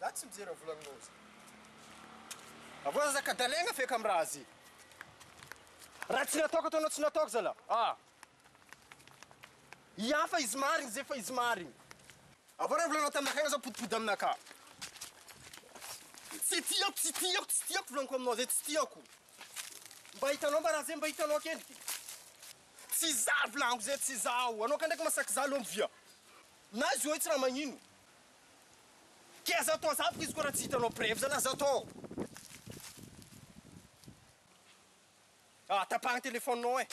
Za tsy mijery raha volagninao zay. Avao za zakadalaigna feky am raha zay. Raha tsy nataoko ataonao tsy nataoko zala. Ah. Ia fa izy marigny zay fa izy marigny. Avao raha volagnao taminakahy igny zao mipodipody aminakahy. Tsy tiako, tsy tiako, tsy tiako volagniko aminao zay, tsy tiako. Mba hitanao mba raha zay mba hitanao akendriky. Tsy za volagniko zay, tsy zaho. Anao ka ndraiky masaky za aloha mivia. Na izy io tsy raha magnino. Ke aza atao zavatra izy koa raha tsy hitanao preuve zany aza atao. Ah tapahagna téléphone-nao eh.